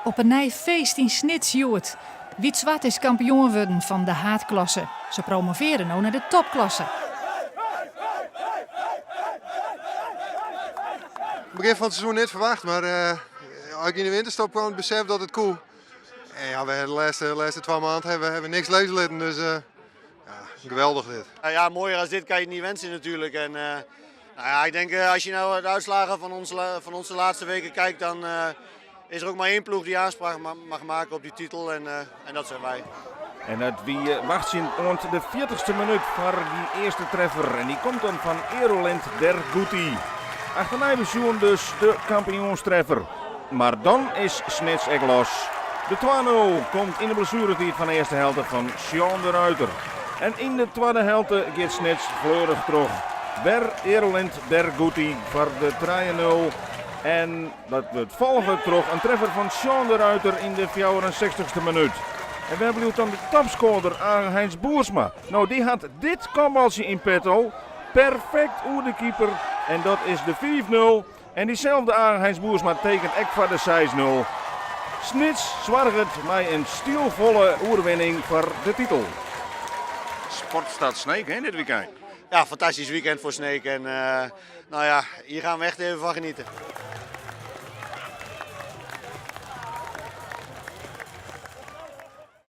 Op 'e nij feest yn Snits hjoed. Wyt-Swart is kampioen wurden fan de haadklasse. Se promoveare no nei de topklasse. Begjin fan it seizoen net ferwacht, mar as ik yn de winterstop kwam, besef dat it koe. En ja, we de lêste, lêste twa maand hawwe we, niks lizze litten, dus ja, geweldich dit. Ja, mooier als dit kan je het niet wensen natuurlijk. En, nou ja, ik denk als je nou de uitslagen van onze laatste weken kijkt, dan is er ook maar één ploeg die aanspraak mag maken op die titel en, en dat zijn wij. En dat wie wachtsjen oant de 40ste minuut foar dy earste treffer. En dy komt dan fan Erolind Derguti. Achternei besjoen dus de kampioenstreffer. Mar dan is Snits ek los. De 2-0 komt yn de blessueretiid fan de earste helte fan Sean de Ruiter. En yn de twadde helte giet Snits fleurich troch. Wer Erolind Derguti foar de 3-0. En dat wurdt folge troch in treffer fan Sean de Ruiter yn de 64ste minuut. En wêr bliuwt dan de topskoarder Age Heinz Boersma? No, dy hat dit kopbaltsje yn petto. Perfekt oer de keeper. En dat is de 5-0. En dyselde Age Heinz Boersma tekent ek foar de 6-0. Snits soarget mei in stylfolle oerwinning foar de titel. Sportstad Sneek, hè, dit weekend? Ja, fantastisch weekend voor Sneek. En nou ja, hier gaan we echt even van genieten.